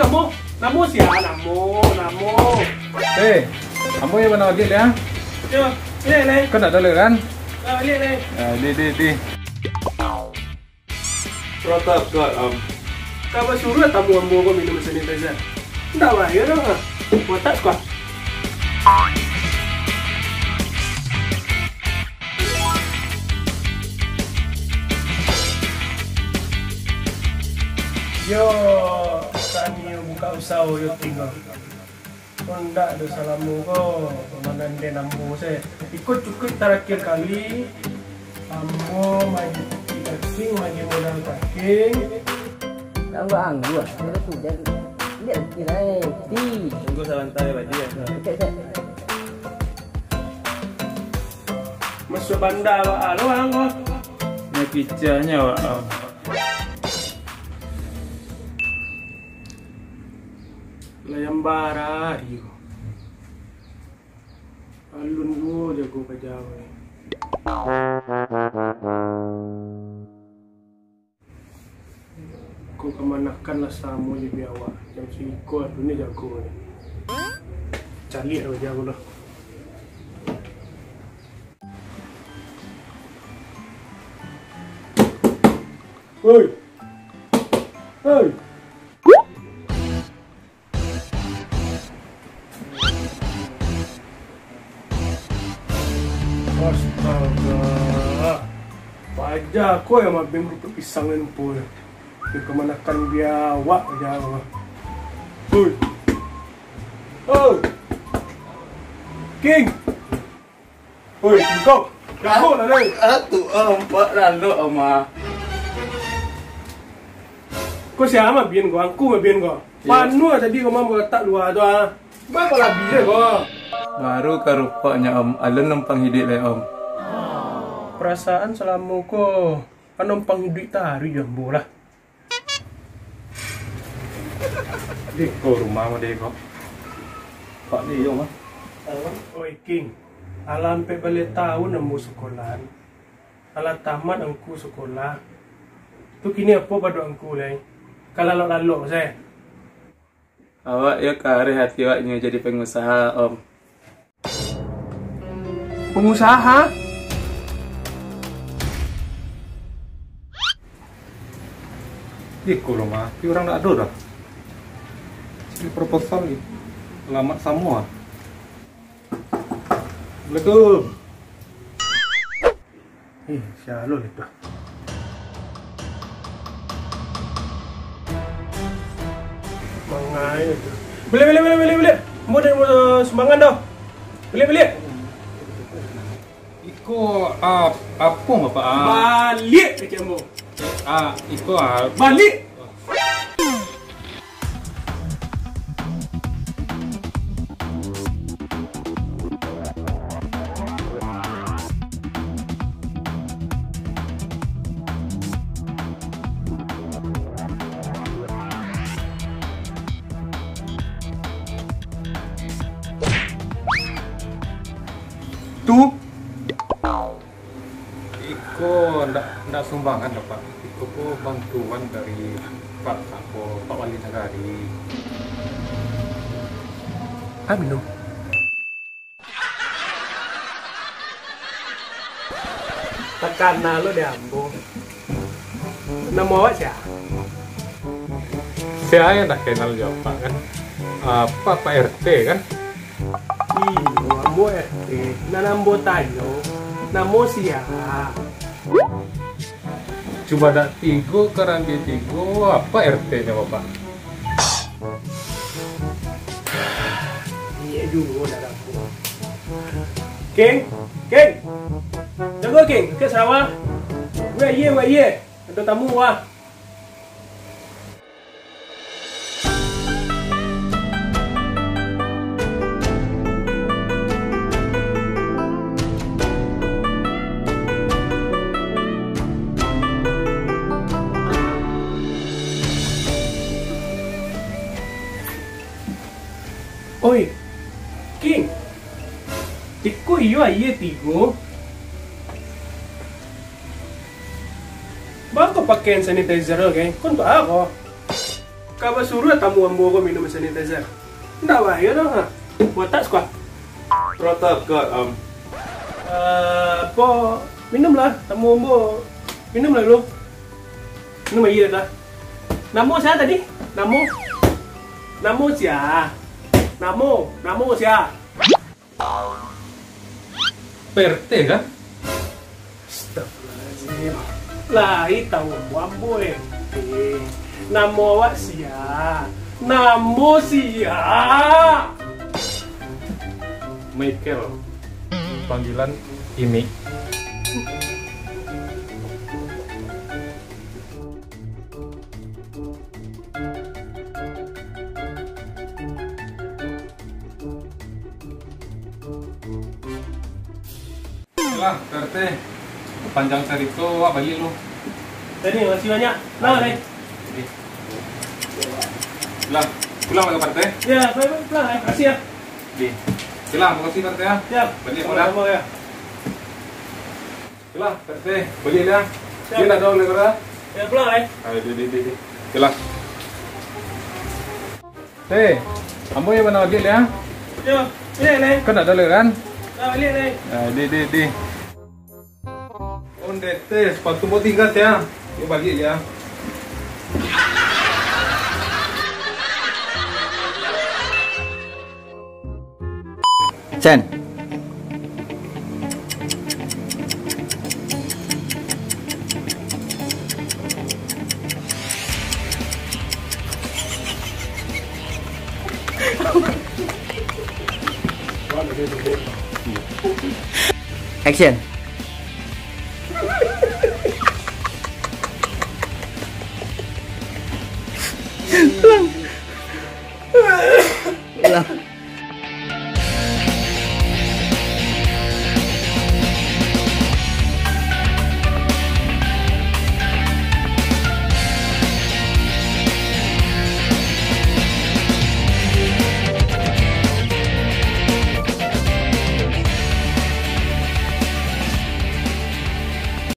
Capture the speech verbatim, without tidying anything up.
Namo, namo sia, namo, namo. Eh, ambo yo bana bagi deh, ah. Yo, liek, liek. Kau nak dulu kan? Ah, liek, liek. Ah, di, di, di. Protokol, Om. Kau basuruah tamu ambo ko minum sanitizer? Ndak bayar doh, ah. Botak suko. Yo, kami buka usaha yo tingga. Kok ndak ado salamo ko, mananden ambo se. Iko cukuik tarakhir kali ambo maju kaking, maju modal kaking. Ndak angguah, angguah. Liek, liek, liek. Tunggu sabantar yo, Pak Haji, yo. Cek, cek. Masuak banda awak lo, ang ko. Nyo kicahnyo awak, ang. Lah yang bara ari ko. Alun juo jago ka jauah. Ko kamanakan lah samo jo biawak. Jam siko ado ni jago ni. Caliak lah jago lah. Hoi. Hoi. Astaga. Paja ko yang mabeng rumput pisang ni lumpuh. Dia kamanakan biawak aja. Hoi. Oh. King. Hoi, kau. Kau lah, deh. Atu, Om, Pak, lalu, Om, ah. Ko sia mabian ko? Angku mabian ko? Iyo. Panuah tadi ko mah balatak lua tu, ah. Baa ko labiah ko? Baru karupaknyo, Om. Alun numpang iduik lai, Om. Parasaan salamo ko, kan numpang iduik taruih jo ambo lah. Di ko rumah mah, di ko. Pak ni, iyo mah. Oi, King. Alah ampek baleh taun ambo sakolah. Alah tamat angku sakolah. Tu kini apo baduak angku lai? Ka lalok-lalok sae. Awak yo kareh ati awak nio jadi pangusaha, Om. Pangusaha? Iko lo mah, tapi urang ndak ado doh. Cari proposal ni. Alamat samo ah. Assalamualaikum. Eh, sia lo itu. Mangai tu. Baliak, baliak, baliak, baliak, baliak. Ambo indak namuah sumbangan doh. Baliak, baliak. Iko, ah, apo, Bapak? Ah. Baliak kecek ambo. Ah, iko, ah. Baliak. Tu. Iko ndak, ndak sumbangan doh, Pak. Iko ko bantuan dari Pak, apo, Pak Wali Nagari. Ah, minum. Takana lo di ambo. Namo awak sia? Sia yang tak kenal jo Pak kan? Apa, Pak R T kan? Iyo, ambo R T. Nan ambo tanyo, namo sia? Cubadak tigo, karambia tigo, apa R T-nyo, Bapak? Iyo juo, dak ado apo. King, King. Jago, King, ka Sarawak. Weh, iye, weh, iye. Ado tamu, wah. Oi, King, iko iyo aia tigo. Baa kau pakai hand sanitizer ko, King? Kau untuak apo? Ka basuruah tamu ambo ko minum sanitizer. Ndak bahaya doh, ha. Watak suka. Protokol, Om. Eh, apo, minumlah, tamu ambo. Minumlah dulu. Minum aia lah. Namo sia tadi? Namo? Namo sia? Namo, namo sia? P R T kah? Astagfirullahaladzim. Lai tahu ambo, ambo, eh. Eh, namo awak sia? Namo sia? Michael. Panggilan Imi. Lah, P R T, panjang carito, awak baliak lu. Jadi, makasih banyak. Pulang, Lai. Jadi. Lah, pulang lah, P R T. Ya, pulang, pulang, Lai. Makasih, ya. Jadi. Oke lah, makasih, P R T, ya. Ya. Baliak, sama-sama, ya. Oke lah, P R T, baliak, ya. Ya. Dia nak tahu, Lai, P R T? Ya, pulang, Lai. Ah, di, di, di, di. Oke lah. Eh, ambo yo bana baliak, Lai, ah. Yo, baliak, Lai. Kan ado, Lai, kan? Yo, baliak, Lai. Ah, di, di, di. Onde teh, sepatu ambo tingga, Lai, ah. Yo baliak, Lai, ah. Sen. Action.